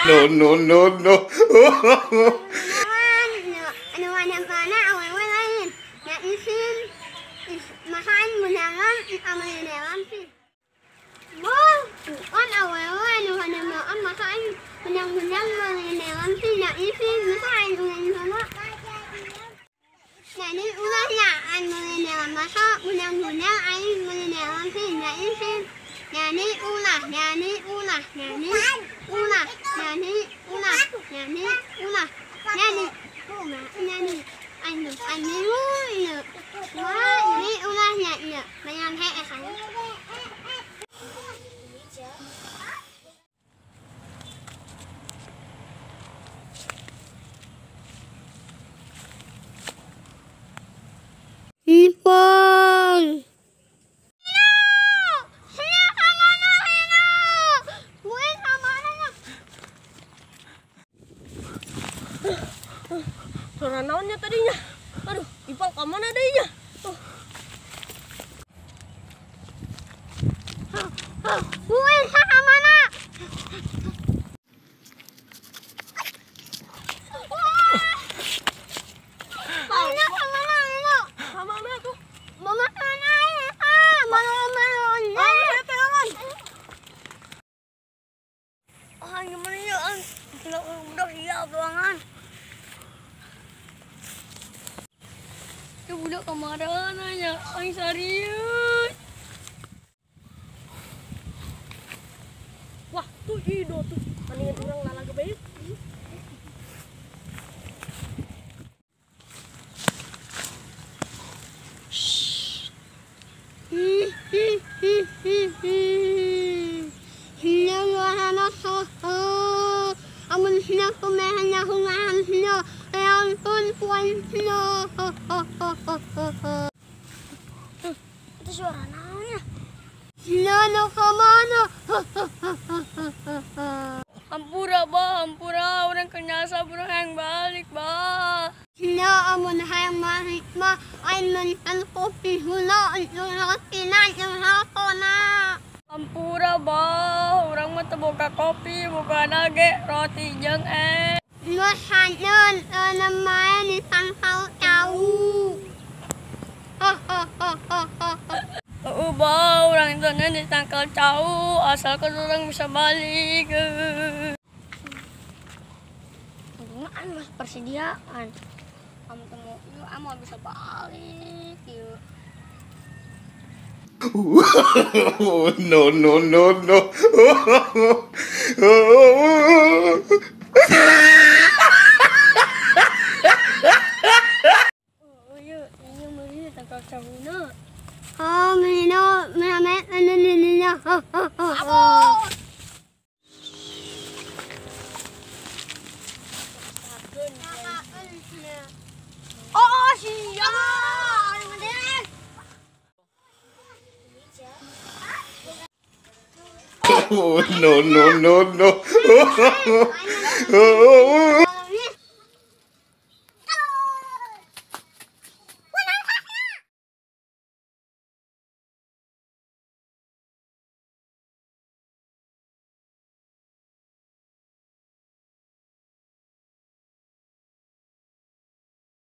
No, no, no, no. Suara naonnya tadinya. Aduh, Ipal ke mana adanya? Oh. Mana? Mana tuh? Mama mana? Mana? Ah, gimana ya? Udah hilang ruangan. Budak kemarin nanya, aing serius. Wah, tuh Ido tuh. Mendingan orang lala gebeuk. Itu suara naonnya? Nano kemana? Hampura bah, hampura orang kenyasa burung yang balik bah. No, amun hayang balik bah, amun kopi hula Hampura bah, orang mah teu boga kopi, boga nage, roti jeung es. Bah, orang itu ditangkal cau, asalkan orang bisa balik. Penggunaan mas persediaan. Kamu temu, yuk, kamu bisa balik, yuk. No, no, no, no. Oh, yuk, ini mesti tangkal cau na. Oh, no, Oh, no, no, no, no.